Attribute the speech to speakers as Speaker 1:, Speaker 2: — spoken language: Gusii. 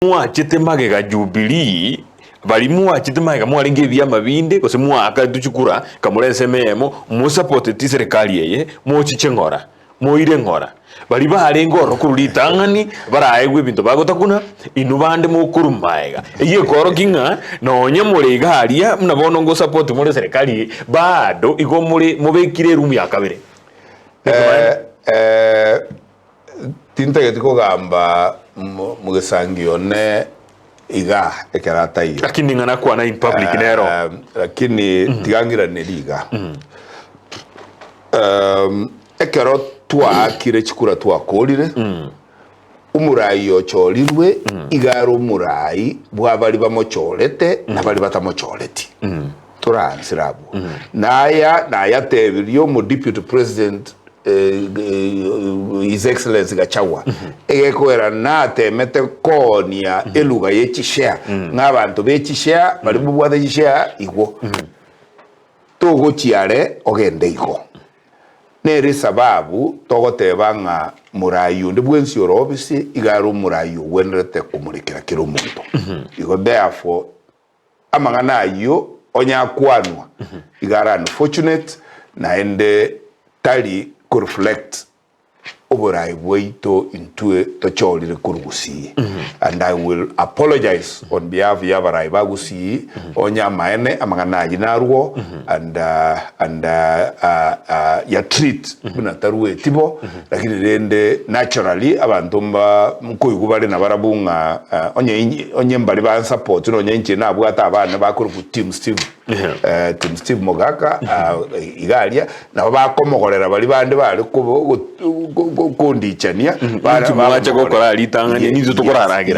Speaker 1: Mwachete magega Jubilii, baria mwachete magega mwarenge ebiama binde, gose mwaakaretwe chikura, kamore ensemo eyemo, mosapoteti serikali eye, mochiche ng'ora, moire ng'ora. Baria barenge ororo korwa ritang'ani, baraegwe ebinto bagotakuna, inwe bande mokorwa magega. Eyio ekoorokia ng'a nonye more iga aria, buna bono ngosapoti more serikali eye, bado igo more mobekire erumu ya kabere.
Speaker 2: Eh, Tintageti kogamba mogesangio one iga ekero ataiyo.
Speaker 1: Lakini ng'a nakwana in public nero.
Speaker 2: Lakini tiga ng'iranerie iga. Ekero twaakire chikura twakorire, omorai ochorirwe iga are omorai bwa baria bamochorete na baria batamochoreti. Toransere abwo. Naya nayatebirie omo deputy president His Excellency Gachagua, egekogera natemete koonia eluga ye chishare ng'a abanto be chishare baria bobwate chishare igo togochia are ogende igo. Nere esababu togoteba ng'a morai onde bwensi ore ofisi iga are omorai ogwenerete komorekera kera omonto. Igo therefore Amang'ana ayio onye akwanwa iga are unfortunate naende tari ko reflect oboraai bwaito intwe tochorire korwa Gusii and I will apologize on behalf ya abarai ba Gusii onye amaene amang'ana ayio narwo and and ya treat buna tarueti bo Lakini rende naturally abanto mba nkoigwa bare nabarabwo ng'a onye inche onye mbare bansupport nonye inche nabwate abana bakorokwa team Steve eh, team Steve Mogaka ah, iga aria nabo bakomogorera baria bande bare kobo go- go- go- kondichania
Speaker 1: Inki mwacha gokora ritang'ani, nintwe tokoraragera.